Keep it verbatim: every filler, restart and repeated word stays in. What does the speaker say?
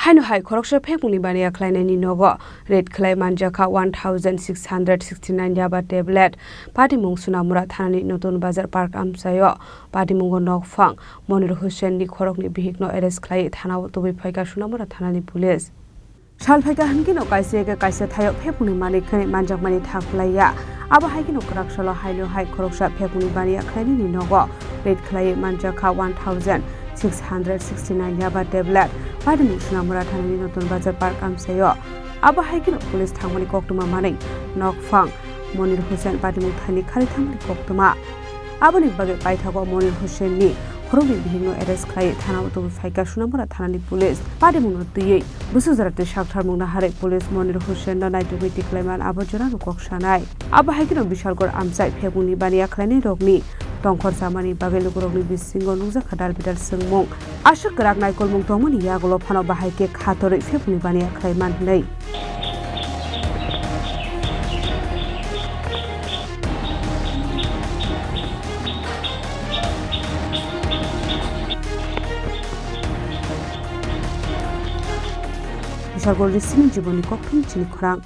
Haino hai khoroksa phekmungni baniya khlainaini nogo raid khlai manjakha one thousand six hundred sixty nine yaba tablet. Patimung Sonamura thanani Notun Bazar Park amchaio patimungo nokphang Monir Hussain ni khoroknwi bihikno arrest khlai thanao tubui phaikha Sonamura thanani police. Sal phaikha hwnkhe no kaisa eke kaisa thaio phekmungni manwi khwnwi manjakmani thaklaiya. Abo hai kheno kwrak salo haino hai khoroksa phekmungni baniya khlainani nogo raid khlaiwi manjakha one thousand six hundred sixty nine yaba tablet. Patimung Sonamura thanani Notun Bazar Park amchaio. Abo hai kheno police thangmani koktwma manwi nokphang Monir Hussain patimung thani khari thangmani koktwma. Aboni bagwi paithago Monir Hussain ni khoroknwi bihikno arrest khlai thanao tubui phaikha Sonamura thanani police. Patimungno twiwi bwswk jora twi saktharmung naharwi police Monir Hussain no naitugwi tikhlaiman abo jorano kok sanai. Abo hai kheno Bishalgarh amchai phekmungni baniya khlainairokni tongkhor chamani bagwi lukurokni bisingo nukjakha dalbidal swngmung. Aswk kwrak naikolmung tongmani yagulo phano bahai khe khatorwi phekmungni baniya khlaiman hwnwi. Bishalgarh Risini Jiboni Kokthum Chini Khorang.